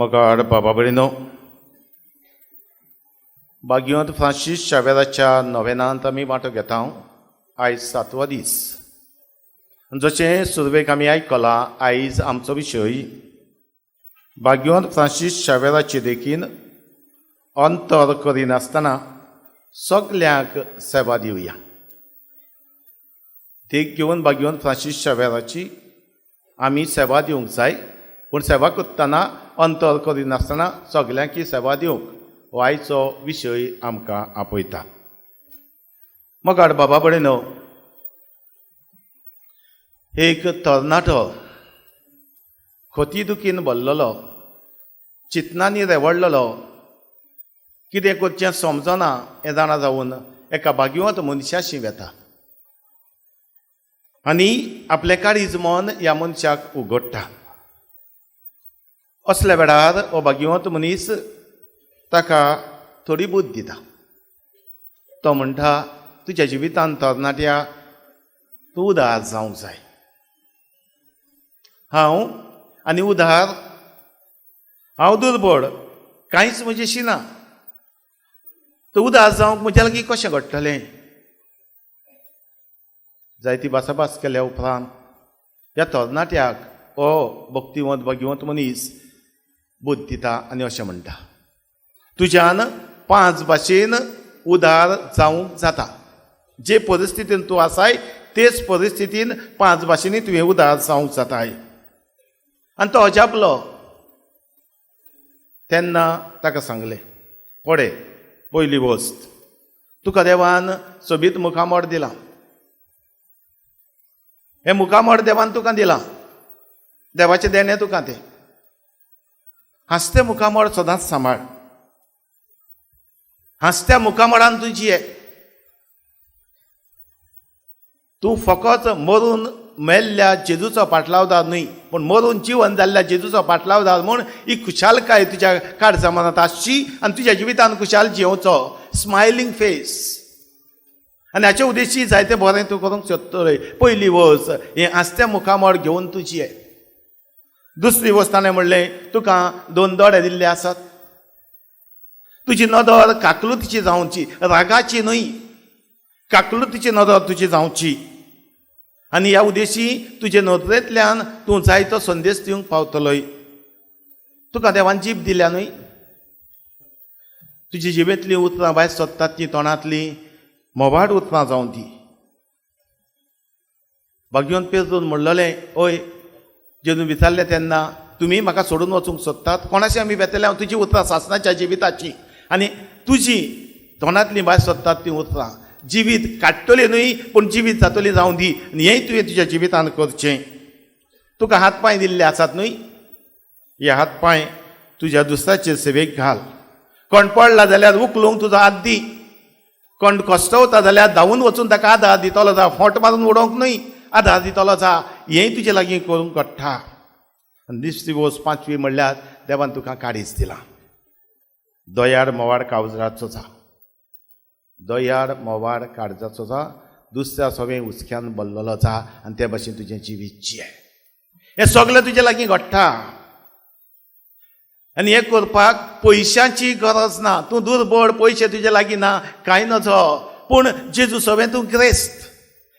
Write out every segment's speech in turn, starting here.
मोगाळ बाबा भयणीनो, भाग्यवंत फ्रांसीस शावेराच्या नोवेनांत आमी वांटो घेता. आयज सातवो दीस. जशें सुरवेक आमी आयकलां, आयज आमचो विशय भाग्यवंत फ्रांसीस शावेराचे देखीन अंतर करिनासतना सगल्यांक सेवा दिवया. देख घेवन भाग्यवंत फ्रांसीस शावेराची आमी सेवा दिवंक जाय, पूण सेवा करतना अंतर करिनासतना सगल्यांक ही सेवा दिवंक हो आयचो विशय आमकां आपयता. मोगाळ बाबा भयणीनो, एक तरणाटो खती दुखीन भरलेलो, चिंतनांनी रेवडलेलो, कितें करचें समजना हें जाणा जावन एका भाग्यवंत मनशाशी वेता आनी आपलें काळीज मन ह्या मनशाक उगडटा. असल्या वेळार हो भाग्यवंत मनीस ताका थोडी बुद्द दिता. तो म्हणटा, तुज्या जिवितांत तरणाट्या तूं उदार जावंक जाय. हांव आनी उदार? हांव दुर्बळ, कांयच म्हजेशी ना. तूं उदार जावंक म्हज्या लागीं कशें घडटलें? जायती भासाभास केल्या उपरांत ह्या तरणाट्याक हो भक्तिवंत भाग्यवंत मनीस बुद्द दिता आनी अशें म्हणटा, तुज्यान पांच भाशेन उदार जावंक जाता. जे परिस्थितीन तूं आसाय तेच परिस्थितीन पांच भाशेंनी तुवें उदार जावंक जाताय. आनी तो अजापलो. तेन्ना ताका सांगलें, पळय, पयली वस्त, तुका देवान सोबीत मुखामळ दिलां. हें मुखामळ देवान तुका दिलां, देवाचें देणें तुका तें. हांसतें मुखामळ सदांच सांबाळ. हांसत्या मुखामळान तूं जिये. तूं फकत मरून मेल्ल्या जेजूचो पाटलावदार न्हय, पूण मरून जिवन जाल्ल्या जेजूचो पाटलावदार म्हूण ही खुशालकाय तुज्या काळजा मनांत आसची आनी तुज्या जिवितान खुशाल जियोवचो, स्मायलींग फेस. आनी हाचे उद्देशी जायते बरें तूं करूंक सोदतलोय. पयली वस्त, हें हांसतें मुखामळ घेवन तूं जिये. दुसरी वस्त, ताणें म्हणलें, तुका दोन दोळे दिल्ले आसात. तुजी नदर काकलुतीची जावची, रागाची न्हय. काकलुतीची नदर तुजी जावची आनी ह्या उद्देशी तुजे नदरेंतल्यान तूं जायतो संदेश दिवंक पावतलोय. तुका देवान जीब दिल्या न्हय? तुजी जिबेंतलीं उतरां भायर सोदतात तीं तोंडांतलीं मोबाड उतरां जावन ती. भाग्यवंत पेजून म्हणलेलें, ओय जेजून विचारलें तेन्ना, तुमी म्हाका सोडून वचूंक सोदतात, कोणाशी आमी वेतले? हांव तुजी उतरां सासणाच्या जिविताची आनी तुजी तोंडांतलीं भायर सोदतात तीं उतरां जिवीत काडटली न्हय, पूण जिवीत जातली जावं दी. आनी हेंय तुवें तुज्या जिवितान करचें. तुका हात पांय दिल्ले आसात न्हय? हे हात पांय तुज्या दुसऱ्याचे सेवेक घाल. कोण पडला जाल्यार उखलूंक तुजो हात दी. कोण कश्टवता जाल्यार धांवून वचून ताका आदार दितलो जा, फोट मारून उडोवंक न्हय, आदार दितलो जा. हेंय तुजे लागीं करूंक घडटा. आनी दुसरी वस्त, पांचवी म्हणल्यार, देवान तुका काडीच दिलां. दयाळ मोवाळ काळजाचो जा, दयाळ मोवाळ काळजाचो जा, दुसऱ्या सवें हुसक्यान भरलेलो जा आनी ते भाशेन तुजें जिवीत जिये. हें सगळें तुजे लागीं घडटा आनी हें करपाक पयशांची गरज ना. तूं दुर्बळ, पयशे तुजे लागीं ना, कांय नजो, पूण जेजू सवें तूं गिरेस्त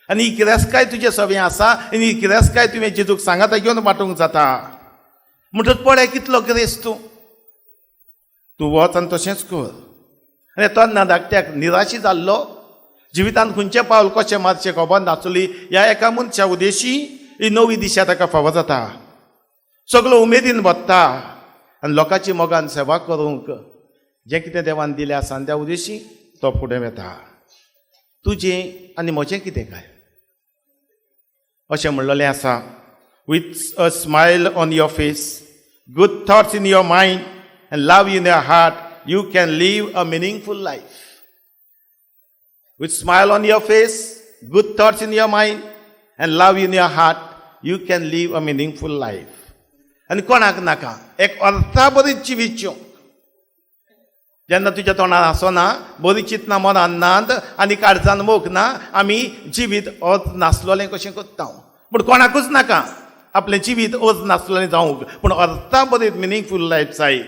आनी ही गिरेस्तकाय तुजे सवें आसा आनी ही गिरेस्तकाय तुवें जेजूक सांगाता घेवन वांटूंक जाता. म्हणटच पळय कितलो गिरेस्त तूं. तूं वच आनी तशेंच कर. आनी तरण्या धाकट्याक निराशी जाल्लो, जिवितांत खंयचें पावल कशें मारचें खबर नासली, ह्या एका मनशा उदेशी ही नवी दिशा ताका फावो जाता. सगळो उमेदीन भरता आनी लोकांची मोगान सेवा करूंक जें कितें देवान दिलें आसा आनी त्या उदेशी तो फुडें वता. तुजें आनी म्हजें कितें काय? अशें म्हणलेलें आसा, with a smile on your face, good thoughts in your mind and love in your heart, you can live a meaningful life. With smile on your face, good thoughts in your mind and love in your heart, you can live a meaningful life. आनी कोणाक नाका एक अर्था बरी जिवीत जिवंक? जेन्ना तुज्या तोंडार हांसो ना, बरी चिंतना मनान नात आनी काळजान मोग ना, आमी जिवीत अर्थ नासलोलें कशें करता. पूण कोणाकूच नाका. आपलें जिवीत अर्थ नासलें जावंक, पूण अर्था बरीत मिनींगफूल लायफ जाय.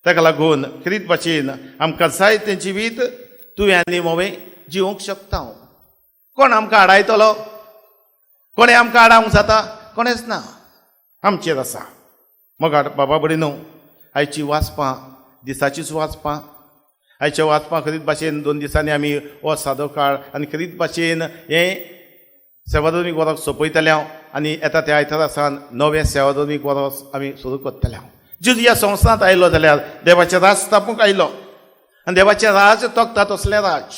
ताका लागून खेरीत भाशेन आमकां जाय तें जिवीत तुवें आनी मोवें जिवंक शकता. कोण आमकां आडायतलो? कोणें आमकां आडावंक जाता? कोणेंच ना. आमचेर आसा. मोगाळ बाबा भयणीनो, आयची वाचपां दिसाचीच वाचपां. आयच्या वाचपां खरीत भाशेन 2 दिसांनी आमी हो सादो काळ आनी खेरीत भाशेन हें सेवादोनीक वरस सोंपयतले हांव आनी येता त्या आयतारा सावन नवें सेवादोनीक वरस आमी सुरू करतले हांव. जेजू ह्या संवसारांत आयलो जाल्यार देवाचें राज स्थापूंक आयलो आनी देवाचें राज तोखता तसलें राज.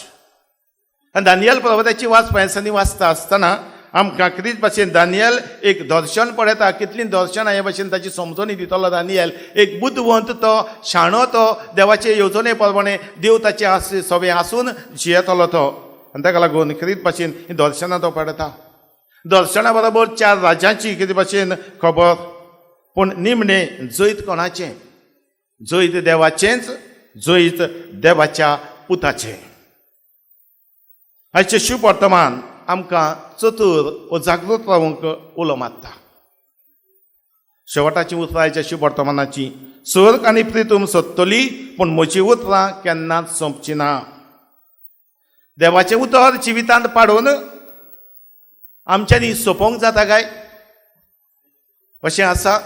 आनी दानियल प्रवक्त्याची वाचपां दिसांनी वाचता आसतना आमकां खेरीत भाशेन दानियल एक दर्शन पळयता. कितलीं दर्शनां हे भाशेन ताची समजणी दितलो. दानियल एक बुदवंत, तो शाणो, तो देवाचे येवजणे प्रमाणे देव ताचे आस सगळें आसून जियेतलो तो. आनी ताका लागून खेरीत भाशेन ही दर्शनां तो पळयता. दर्शना बरोबर चार राज्यांची कितें भाशेन खबर. पूण निमणें जैत कोणाचें? जैत देवाचेंच, जैत देवाच्या पुताचें. आयचें शुभ वर्तमान आमकां चतूर वो जागृत रावंक उलो मारता. शेवटाची उतरां आयच्या शुभ वर्तमानाची, स्वर्ग आनी प्रितूम सोदतली, पूण म्हजी उतरां केन्नाच सोंपची ना. देवाचें उतर जिवितांत पाडून आमच्यांनी सोंपोवंक जाता काय? अशें आसा.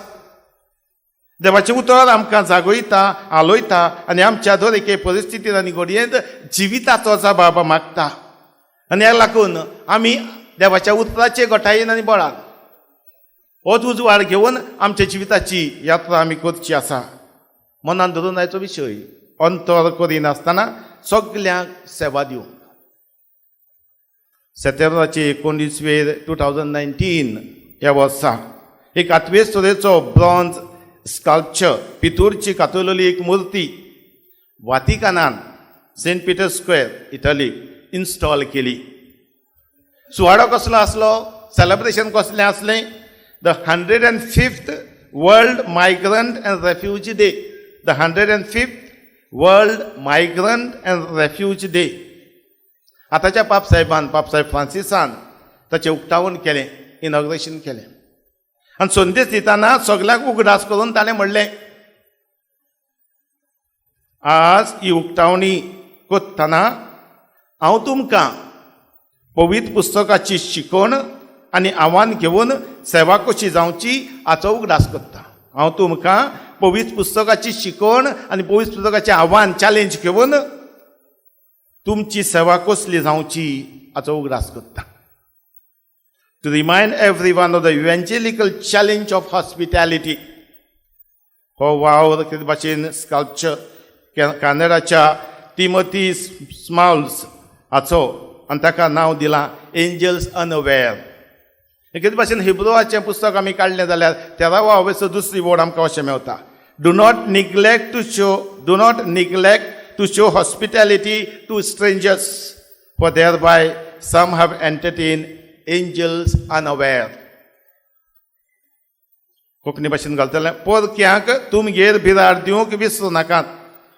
देवाचें उतर आमकां जागयता, आलोयता आनी आमच्या दर एके परिस्थितींत आनी घडयेंत जिविताचो जबाब मागता. आनी ह्या लागून आमी देवाच्या उतराचे घटायेन आनी बळान होच उजवाड घेवन आमच्या जिविताची यात्रा आमी करची आसा. मनान धरून आयचो विशय, अंतर करिनासतना सगल्यांक सेवा दिवंक. सप्टेंबराचे 19वेर 2019 ह्या वर्सा एक आठवे तरेचो ब्रॉन्ज स्कल्पचर, पितूरची कातरलेली एक मूर्ती वातिकानान Saint Peter square, Italy install केली. सुवाळो कसलो आसलो? सेलिब्रेशन कसलें आसलें? The 105th World Migrant and Refugee Day, the 105th World Migrant and Refugee Day. आतांच्या पापसाहेबान, पापसाहेब फ्रांसिसान ताचें उक्तावण केलें, इनॉग्रेशन केलें. आनी संदेश दितना सगल्यांक उगडास करून ताणें म्हणलें, आज ही उक्तावणी करतना हांव तुमकां पवित्र पुस्तकाची शिकवण आनी आव्हान घेवन सेवा कशी जावची हाचो उगडास करता. हांव तुमकां पवित्र पुस्तकाची शिकवण आनी पवित्र पुस्तकाचें आव्हान, चॅलेंज घेवन तुमची सेवा कसली जावची हाचो उगडास करता. To remind everyone of the evangelical challenge of hospitality. हो वावर कितें भाशेन स्कल्पचर कॅनडाच्या टिमोथी स्माल्स हाचो आनी ताका नांव दिलां एंजल्स अनअवेअर. कितें भाशेन हिब्रुवाचें पुस्तक आमी काडलें जाल्यार 13वा अवेसो दुसरी वड आमकां अशें मेवता, Do not neglect to show hospitality to strangers, for thereby some have entertained angels unaware. Konkani भाशेन घालतलें, परक्यांक तुमगेर बिराड दिवंक विसरूं नाकात.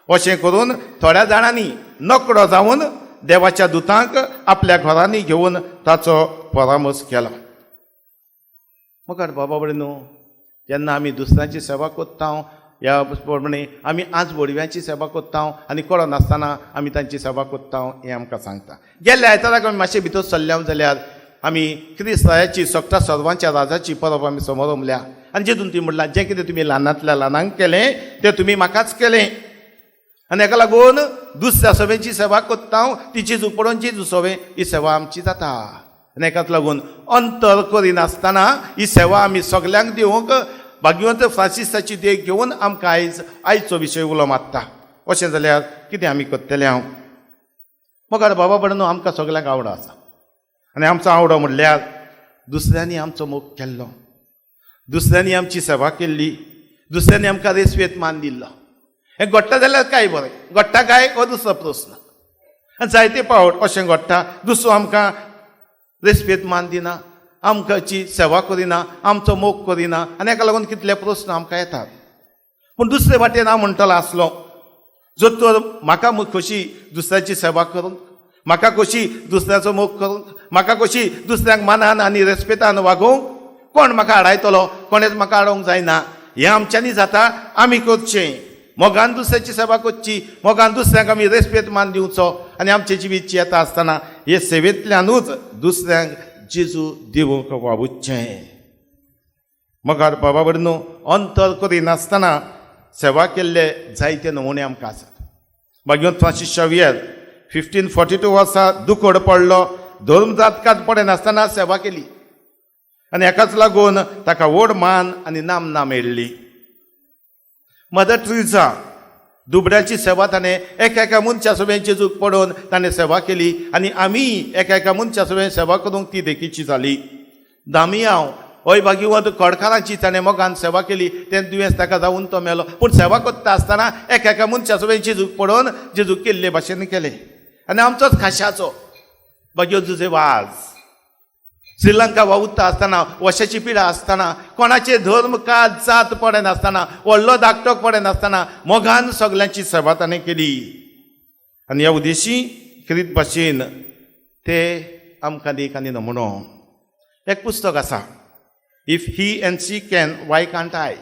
अशें करून थोड्या जाणांनी नकळो जावन देवाच्या दुतांक आपल्या घरांनी घेवन ताचो परामर्श केलो. मुखार बाबा न्हू, जेन्ना आमी दुसऱ्यांची सेवा करता, ह्या प्रमाणे आमी आज व्हडव्यांची सेवा करता आनी कळनासतना आमी तांची सेवा करता हें आमकां सांगता. गेल्ल्या आयताराक आमी मातशें भितर सरल्या जाल्यार आमी क्रिस्ताची सगळ्या सर्वांच्या राजाची परब आमी समरमल्या. आनी जेतून ती म्हणलां, जें कितें तुमी ल्हानांतल्या ल्हानांक केलें तें तुमी म्हाकाच केलें. आनी हेका लागून दुसऱ्या सभेची सेवा करता ती जेजू पडोवन जेजू सवे ही सेवा आमची जाता. आनी हेकाच लागून अंतर करिनासतना ही सेवा आमी सगल्यांक दिवंक भाग्यवंत फ्रांसिसाची देख घेवन आमकां आयचो विशय उलो मारता. अशें जाल्यार कितें आमी करतले? हांव मुखार बाबा न्हू, आमकां सगल्यांक आवडो आसा. आनी आमचो आवडो म्हणल्यार दुसऱ्यांनी आमचो मोग केल्लो, दुसऱ्यांनी आमची सेवा केल्ली, दुसऱ्यांनी आमकां रेस्पेद मान दिल्लो. हें घडटा जाल्यार काय बरें, घडटा काय हो दुसरो प्रस्न. आनी जायते फावट अशें घडटा, दुसरो आमकां रेस्पेद मान दिना, आमकांची सेवा करिना, आमचो मोग करिना. आनी हेका लागून कितले प्रस्न आमकां येतात. पूण दुसरे वाटेन हांव म्हणटलो आसलो, जर तर म्हाका खोशी दुसऱ्याची सेवा करूंक, म्हाका खोशी दुसऱ्याचो मोग करूंक, म्हाका खोशी दुसऱ्यांक मानान आनी रेस्पेतान वागोवंक. कोण म्हाका आडायतलो? कोणेच म्हाका आडोवंक जायना. हें आमच्यांनी जाता, आमी करचें. मोगान दुसऱ्याची सेवा करची, मोगान दुसऱ्यांक आमी रेस्पेद मान दिवचो आनी आमचें जिवीत येता आसतना हे सेवेंतल्यानूच दुसऱ्यांक जेजू दिवंक वावुरचें. मगार बाबा भयणींनो, अंतर करिनासतना सेवा केल्ले जायते नमुने आमकां आसात. मागीर फ्रांसीस शावियर 1542 वर्सा दुखोड पडलो. धर्म जात पडनासतना सेवा केली आनी हाकाच लागून ताका व्हड मान आनी नामना मेळ्ळी. मदर ट्रिजा, दुबळ्याची सेवा ताणें एका एका मनशा सवें जेजूक पडोवन ताणें सेवा केली आनी आमी एका एका मनशा सवें सेवा करूंक ती देखीची जाली. दामियांव होय भाग्यवंत, कोडकारांची ताणें मोगान सेवा केली. तें दुयेंस ताका जावन तो मेलो, पूण सेवा करता आसतना एका एका मनशा सवें जेजूक पडोवन जेजूक केल्ले भाशेन केलें. आनी आमचोच खाश्याचो भाग्यो जुजे वाज, श्रीलंका वावुरता आसतना, वशाची पिडा आसतना, कोणाचे धर्म कात जात पडनासतना, व्हडलो धाकटो पडनासतना मोगान सगल्यांची सेवा ताणें केली. आनी ह्या उद्देशी क्रीत भाशेन ते आमकां देख आनी नमुनो. एक पुस्तक आसा, if he and she can, Y can't I?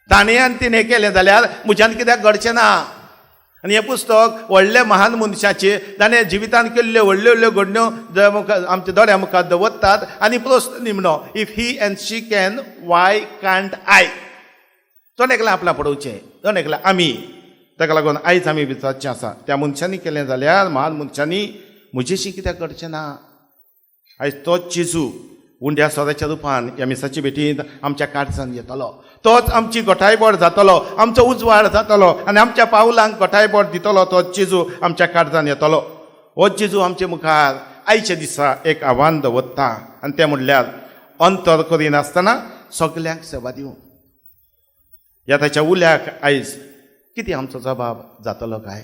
ताणें आनी तिणें केलें जाल्यार म्हज्यान कित्याक घडचें ना? आनी हें पुस्तक व्हडल्या महान मनशाचें, ताणें जिवितान केल्ल्यो व्हडल्यो व्हडल्यो घडण्यो आमच्या दोळ्या मुखार दवरतात आनी प्रस्न निमणो, if he and she can, Y can't I? जण एकल्यान आपल्या पडोवचें, जण एकल्या आमी. ताका लागून आयज आमी विचारचें आसा, त्या मनशांनी केलें जाल्यार, महान मनशांनी, म्हजेशी कित्याक घडचें ना? आयज तोच जेजू उंड्या सोऱ्याच्या रुपान ह्या मिसाची भेटींत आमच्या काळजान येतलो. तोच आमची गोठायबोट जातलो, आमचो उजवाड जातलो आनी आमच्या पावलांक गोठायबोट दितलो. तोच जेजू आमच्या काळजान येतलो. हो जेजू आमचे मुखार आयच्या दिसा एक आव्हान दवरता आनी तें म्हणल्यार अंतर करिनासतना सगल्यांक सेवा दिवंक. ह्या ताच्या उल्याक आयज कितें आमचो जबाब जातलो काय?